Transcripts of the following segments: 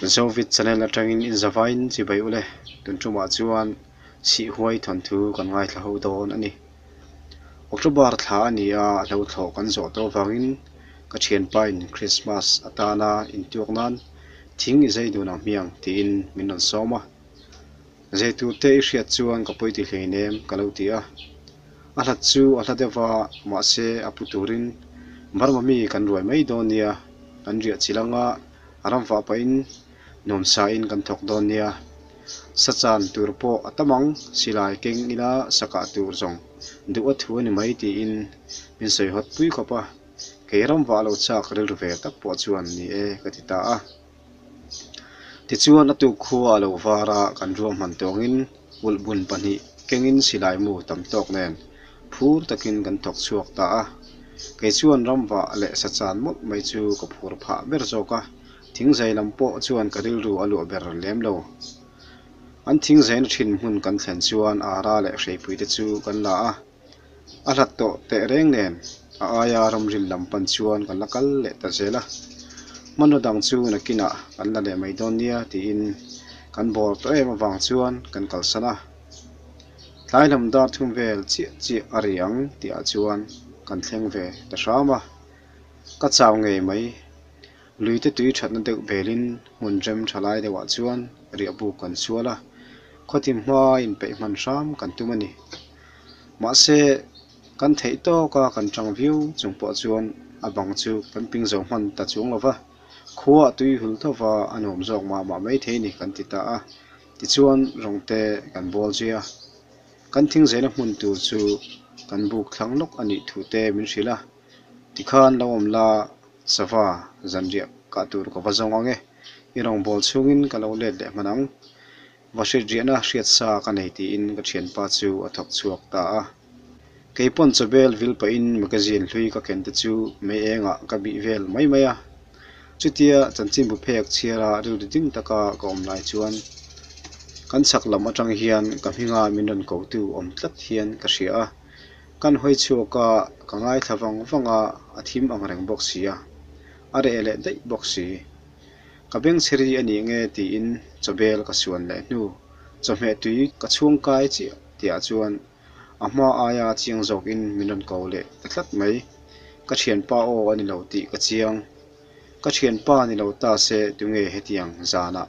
Zovit channel atangin inzavain chibai ule tun tumah chuan Sihhuai thawnthu kan ngaithla ho dawn a ni. October thla a ni a, hlo thlawh kan zawh tawh avangin ka thianpain Christmas atana intuak nan thing i zai dun ang hmiang tiin min rawn sawm a. Zai tur te i hriat chuan ka pawi ti hleinem ka lo ti a. A hlat chu a hla deuh va, mahse a pu turin Burma mi kan ruai mai dawn nia, kan riah chilh anga a ram vah pahin nuamsain kan thawk dawn nia. Sa chan tur pawh a tam ang, silai keng ila sa kah tur zawng duh a thu a ni mai tiin min sawi hawt pui khawp a, kei ram vah lo chak rilru ve tak pawh chuan ni e ka ti ta a. Tichuan a tuk khua a lo var a, kan ruahman tawngin ulhbun pahnih kengin silai mu tam tawk nen phur takin kan thawk chhuak ta a. Kei chuan ramvah leh sachan mawlh mai chu ka phur phah ber zawk a, thingzai lam pawh chuan ka rilru a luah ber lem lo. An thingzaina thin hmun kan thlen chuan ara leh hreipui te chu kan la a. A hlat tawh teh reng nen a aia ramril lam pan chuan kan la kal leh ta zel a, hmanraw dang chu nakinah kan la leh mai dawn nia tiin kan bawr tawh em avang chuan kan kalsan a. Tlai lam dar thum vel chiah chiah a ri ang tihah chuan kan thleng ve ta hram a, ka chau ngei mai. Luite tui thatna deuh belin hmun rem tha lai deuhah chuan riahbuk kan sual a, khawtin hma inpeih hman hram kan tum a ni. Mahse, kan theih tawka kan tang viau chung pawh chuan a bang chu kan ping zo hman ta chuang lo va, khua a tui hul tho va a nuam zawk mah mah mai thei ni kan ti ta a, tichuan rawng te kan bawl zui a. Kan thingzehna hmun tur chu kan buk thlang lawk a nih thu te min hrilh a, tikhan lo awm la sava zanriah kah tur ka va zawng ang e, i rawngbâwl chhungin ka lo let leh hman ang. Va hriatriahna hriat sa ka nei tiin ka thianpa chu a thawk chhuak ta a. Kei pawn chawbel vil pahin magazine hlui ka ken te chu mei engah ka bih vel mai mai a. Chutia chanchinbu phek chhiara rilru ding taka ka awm lai chuan kan chhak lam atang hian ka hminga min rawn kotu awm tlat hian ka hria a. Kan hawi chhuak a, ka ngaithla vang vang a, a thim ang reng bawk si a, a reh leh daih bawk si. Ka bengchheri a nih nge tiin chawbel ka suan leh hnu, chawhmeh tui ka chhung kai chiah tihah chuan a hma aia chiang zawkin min rawn ko leh ta tlat mai. Ka thianpa aw a ni lo tih ka chiang. Ka thianpa ni lo ta se tunge hetiang zanah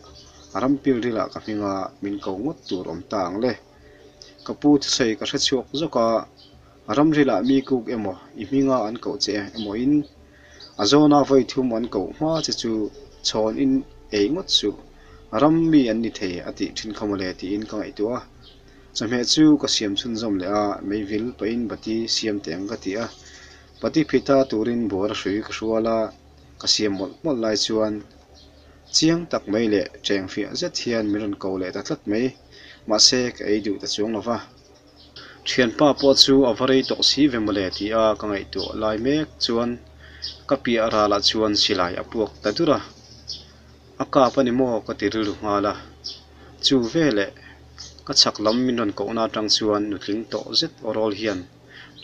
ram pilrilah ka hminga min ko ngawt tur awm ta ang le. Ka pu thusawi ka hre chhuak zawk a, ramrilah mi kuk emaw i hminga an koh che emaw in A zawna vawi thum an koh hma che chu chhawn in ei ngawt suh, ram mi an ni thei a tih thin kha mawle tiin ka ngaihtuah a. Chawhmeh chu ka siam chhunzawm leh a, meivil pahin bati siam teh ang ka ti a. Bati phita turin buara hrui ka hrual a, ka siam mawlh mawlh lai chuan chiang tak mai leh cheng fiah zet hian min rawn ko leh ta tlat mai, mahse ka ei duh ta chuang lo va. Thianpa pawh chu a va rei tawh si ve mawle ti a ka ngaihtuah lai mek chuan ka piah ralah chuan silai a puak ta dur a, a kap a ni maw ka ti rilru nghal a, chu veleh ka chhak lam min rawn kohna atang chuan nutling tawh zet aw rawl hian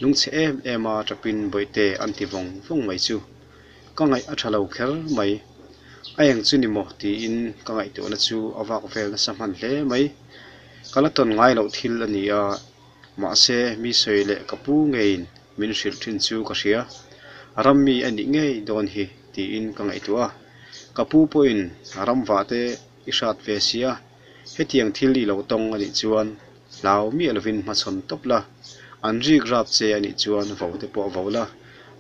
lungchhe em em a tapin bawihte an ti vawng vawng mai chu ka ngaih a tha lo kher mai, a eng chu ni maw tiin ka ngaihtuahna chu a vak vel nasa hman hle mai. Ka la tawn ngai loh thil a ni a, mahse mi sawi leh ka pu ngeiin min hrilh thin chu ka hria. Ram mi a nih ngei dawn hi tiin ka ngaihtuah a, ka pu pawhin ram vah te i hrat ve si a, hetiang thil i lo tawng a nih chuan hlau miah lovin hmachhawn tawp la, an rik rap che a nih chuan vo te pawh vo la,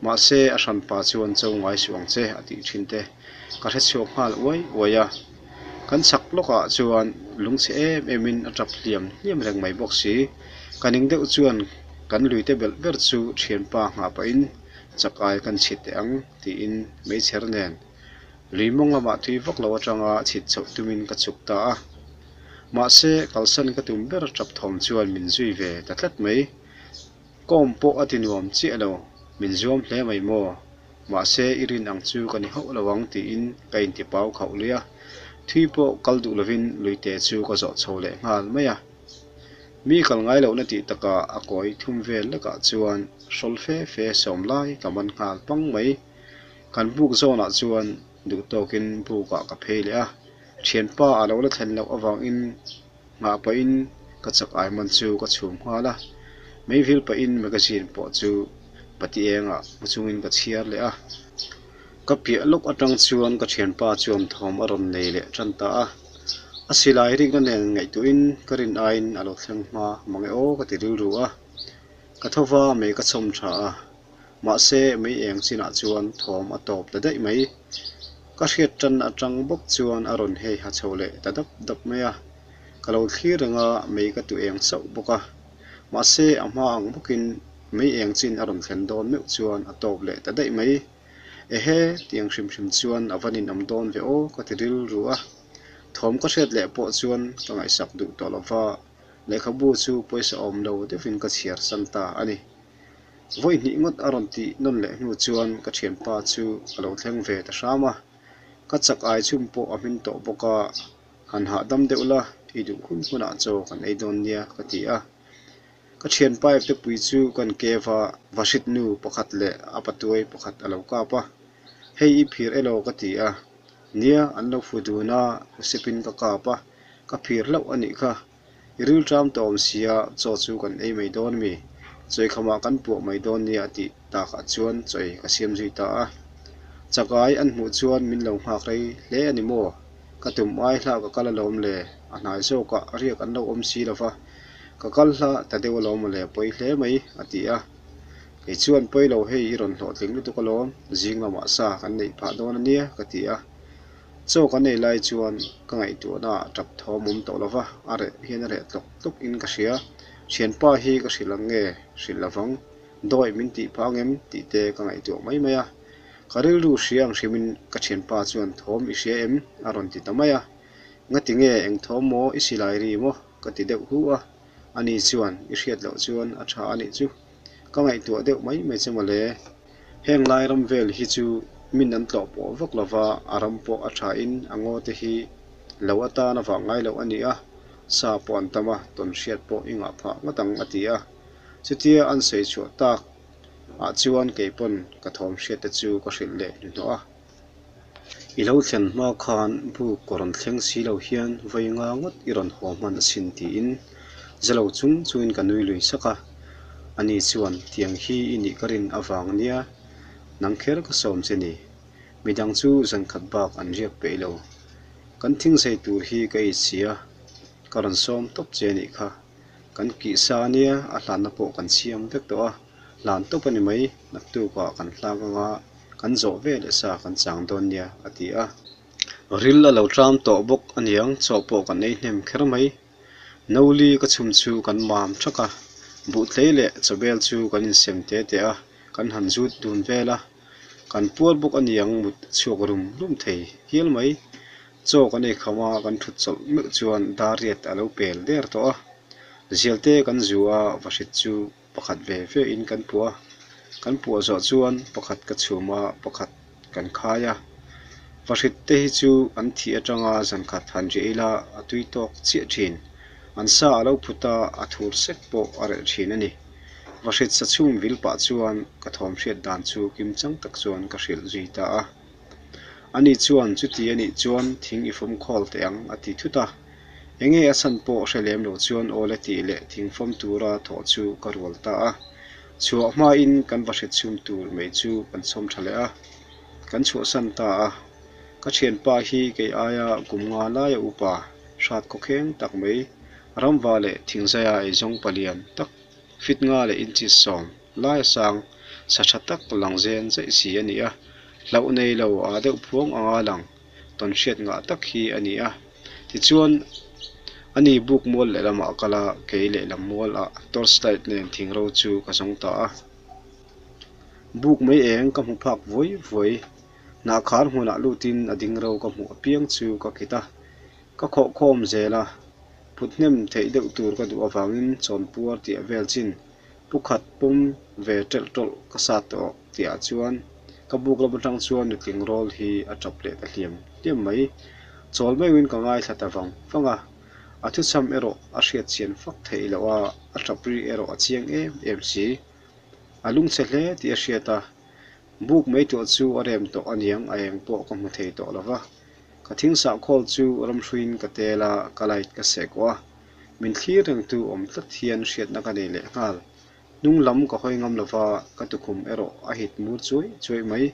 mahse a hranpa chuan cho ngai suh ang che a tih thin te ka hrechhuak nghal uai uai a. Kan chhak lawkah chuan lungchhe em emin a tap hliam hliam reng mai bawk si. Ka ning deuh chuan kan luite belh ber chu thianpa nghah pahin chak ai kan chhit teh ang tiin meichher nen lui mawng lamah tui vak lo atanga chhit chhoh tumin ka chhuk ta a. Mahse kalsan ka tum ber tap thawm chuan min zui ve ta tlat mai. Kawm pawh a ti nuam chiah lo, min zuam hle mai maw? Mahse i rin ang chu ka ni hauh lo ang tiin ka inti pau khauh lui a, thui pawh kal duh lovin luite chu ka zawh chho leh nghal mai a. Mi kal ngai lohna tih takah a kawi thum vel lekah chuan hrawl fe fe sawm lai ka man nghal pang mai. Kan buk zawnah chuan duh tawkin bukah ka phei leh a. Thianpa a lo la thlen loh avangin nghah pahin ka chak ai man chu ka chhum nghal a. Meivil pahin magazine pawh chu pati engah mu chungin ka chhiar leh a. Ka piah lawk atang chuan ka thianpa chuan thawm a rawn nei leh tan ta a. A silai rikna nen ngaihtuahin ka rin aiin a lo thleng hma mang e aw ka ti rilru a. Ka tho va mei ka chhawm tha a. Mahse mei eng chinah chuan thawm a tawp ta daih mai. Ka hriat tan atang bawk chuan a rawn hei ha chho leh ta dap dap mai a. Ka lo thlir reng a, mei ka tu eng sauh bawk a. Mahse a hma ang bawkin mei eng chin a rawn thlen dawn meuh chuan a tawp leh ta daih mai. Ehe, tiang hrim hrim chuan a va ninawm dawn ve aw ka ti rilru a. Thawm ka hriat leh pawh chuan ka ngaihsak duh tawh lova, lehkhabu chu pawisa awm lo deuhin ka chhiar san ta a ni. Vawi hnih ngawt a rawn tih nawn leh hnu chuan ka thianpa chu a lo thleng ve ta hram a, ka chak ai chhum pawh a hmin tawh bawk a, han hahdam deuh la, i duh hun hunah chaw kan ei dawn nia ka ti a. Ka thianpa ipte pui chu kan cave a vahrit nu pakhat leh a patuai pakhat a lo kap a, hei i phir elaw ka ti a, nia an lo fu dun a, husepin ka kap a, ka phir hlauh a nih kha. I rilṭam tawh awm sia, chaw chu kan ei mai dawn mi? Chawikhamah kan puah mai dawn nia a tih takah chuan chawi ka siam zui ta a. Chakai an hmuh chuan min lo nghak rei hle a ni maw? Ka tum ai hlah ka kal alawm le, a hnai zawkah riak an lo awm si lo va, ka kal hlah ta deuh alawm le pawi hle mai a ti a. Kei chuan pawi lo hei i rawn hlawhtling lutuk alawm, zing lamah sa kan neih phah dawn a nia ka ti a. Chaw kan ei lai chuan ka ngaihtuahna ah tap thawm awm tawh lova, a reh hian a reh tlawk tlawk in ka hria. Thianpa hi ka hrilh ang nge? Hrilh lovang. Dawi min tih phah ang em? tih te ka ngaihtuah mai mai a. Ka rilru hria ang hrimin ka thianpa chuan thawm i hria em? a rawn ti ta mai a. Ngati nge eng thawm maw i silai ri maw? ka ti deuh hu a. Ani chuan i hriat loh chuan a tha a nih chu. Ka ngaihtuah deuh mai mai che mawle. Heng lai ram vel hi chu min an tlawh pawh vak lova, a ram pawh a thain a ngaw te hi lo atan a vah ngai loh a ni a, sa pawh an tam a, tawn hriat pawh i ngah phah ngawt ang a ti a. Chutia an sawi chhuah tak ah chuan kei pawn ka thawm hriat te chu ka hrilh leh hnuhnawh a. I lo thlen hma khan buk ka rawn thleng si lo hian vawi nga ngawt i rawn haw hman asin tiin za lo chung chungin ka nui lui sak a. Ani chuan tiang hi i nih ka rin avang nia nang kher ka sawm che ni. Midang chu zan khat bak an riak peih lo. Kan thingzei tur hi ka ei sia, ka rawn sawm tawp che nih kha. Kan kih sa ania a hlanna pawh kan siam vek tawh a, hlan tawp a ni mai, naktukah kan hlang anga kan zawh ve leh sa kan chang dawn nia a ti a. Ril a lo tlam tawh bawk aniang chaw pawh kan ei hnem kher mai. Noli ka chhum chu kan mam thak a, buhtlei leh chawbel chu kan insem te te a, kan han zut dun vel a. Kan puar bawk aniang mut a chhuak rum rum thei hial mai. Chaw kan ei kham a, kan thut chawlh meuh chuan dar riat a lo pel der tawh a. Zialte kan zu a, vahrit chu pakhat ve ve in kan puah a, kan puah zawh chuan pakhat ka chhum a, pakhat kan khai a. Vahrit te hi chu an thih atanga zan khat han riah ila a tui tawk chiah thin. An sa a lo phut a, a thur sek pawh a reh thin a ni. Vahrit sa chhum vil pah chuan ka thawm hriat dan chu kim chang tak chuan ka hrilh zui ta a. Ani chuan chuti a nih chuan thing i fawm khawl teh ang a ti thut a. Enge a chhan pawh hre lem lo chuan awle tih leh thing fawm tura thawh chu ka rual ta a. Chhuah hmain kan va hre chhum tur mai chu kan chhawm tha leh a, kan chhuahsan ta a. Ka thianpa hi kei aia kum nga laia upa hrat khawkheng tak mai ramva leh thingzaia eizawng palian tak fit nga leh inches sawm laia sang sa tha tak lang zen zaih si a ni a. Hlauh nei lo aa deuh phuang anga lang tawn hriat ngah tak hi a ni a. Tichuan, ani buk mual lehlamah a kal a, kei lehlam mual ah torch light nen thing ro chu ka zawng ta a. Buk mai eng ka hmu phak vuai vuai. Hnahkhar hmunah lutin a ding ro ka hmuh apiang chu ka kit a. Ka khawh khawm zel a, phut hnem theih deuh tur ka duh avangin chawnpuar tih a vel chin Pukhat pawm ve ṭelh ṭawlh ka sat tawh tihah chuan ka buk lam aṭang chuan nutling rawl hi a ṭap leh ta hliam hliam mai. Chawl meuhin ka ngaithla ta vang vang a, a thuchham erawh a hriat chian fak theih loh a, a ṭap ri erawh a chiang em em si. A lungchhe hle tih a hriat a, buk mai tuah chu a rem tawh aniang a eng pawh ka hmu thei tawh lo va. Ka thing sahkhawl chu ramhruiin ka tel a, ka light ka seh kawh a. Min thlir rengtu awm tlat hian hriatna ka nei leh nghal. Hnung lam ka hawi ngam lova, ka tukhum erawh a hit mur chuai chuai mai.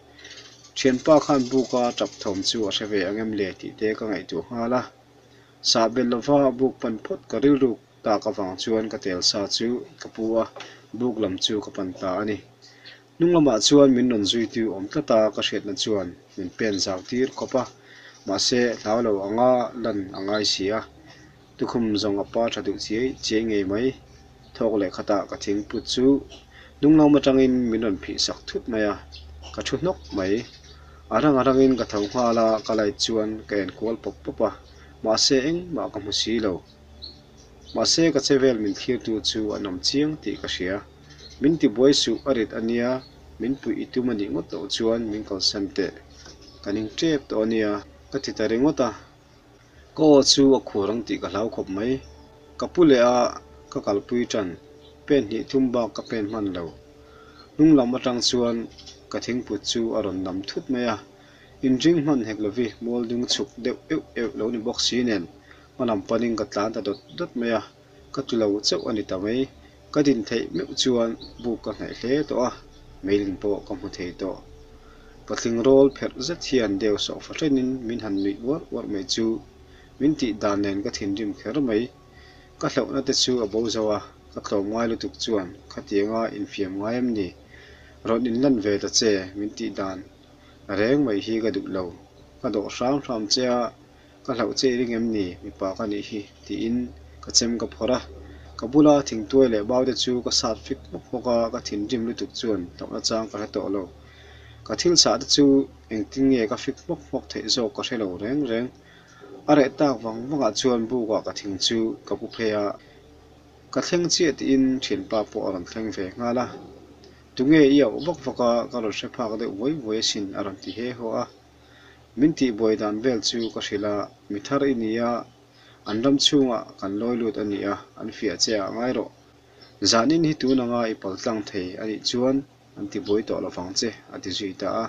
Thianpa khan buka tap thawm chu a hre ve ang em le tih te ka ngaihtuah nghal a. Sah belh lova buk pan phawt ka rilruk tak avang chuan ka tel sa chu ka pu a, buk lam chu ka pan ta a ni. Hnung lamah chuan min rawn zuitu awm tlat a ka hriatna chuan min pen zau tir khawp a, mahse hlau lo anga lan a ngai si a. Tukhum zawng a pa tha duh chiai chiai ngei mai. Thawk leh khatah ka thingput chu hnung lam atangin min rawn phih sak thut mai a, ka thu hnawk mai. A rang a rangin ka tho nghal a, ka light chuan ka en kual pawp pawp a, mahse engmah ka hmu si lo. Mahse ka che vel min thlirtu chu an awm chiang tih ka hria. Min ti buai suh a rit a nia, min puih i tum a nih ngawt loh chuan min kalsan teh. Ka ning tep tawh a nia, ka ti ta ringawt a. Ka aw chu a khur ang tih ka hlau khawp mai. Ka pu leh a, ka kalpui tan. Pen hnih thum bak ka pen hman lo. Hnung lam atang chuan ka thingput chu a rawn nam thut mai a. Inring hman hek lovi mual dung chhuk deuh euh euh lo ni bawk si nen hma lam panin ka tlan ta dawt dawt mai a, ka tlu lo chauh a ni ta mai. Ka din theih meuh chuan buk ka hnaih hle tawh a, meiling pawh ka hmu thei tawh. Patling rawl pherh zet hian deu sawh fahrenin min han nuih uarh uarh mai chu min tih dan nen ka thinrim kher mai. Ka hlauhna te chu a bo zo a, ka tlawm ngai lutuk chuan khatianga infiam ngai em ni? Rawn inlan ve ta che min tih dan reng mai hi ka duh lo. Ka dawh hram hram che a, Ka hlauh che i ring em ni? Mipa ka nih hi, tiin ka chem ka phawrh a. Ka bula thingtuai leh bau te chu ka sat fik hmawk hmawk a, ka thinrim lutuk chuan hlauhna chang ka hre tawh lo. Ka thil chah te chu engtin nge ka fik hmawk hmawk theih zawk ka hre lo reng reng. A reh tak vang vangah chuan bukah ka thing chu ka pu phei a, ka thleng chiah tiin thianpa pawh a rawn thleng ve nghal a. Tunge i auh vak vak a, ka rawn hre phak deuh vuai vuai asin a rawn ti he haw a. Min tihbuai dan vel chu ka hrilh a, mi thar i ni a, an ram chhungah kan lawi lut a ni a, an fiah che ah ngai rawh. Zanin hi tun anga i pal tlang thei a nih chuan an tibuai tawh lovang che, a ti zui ta a.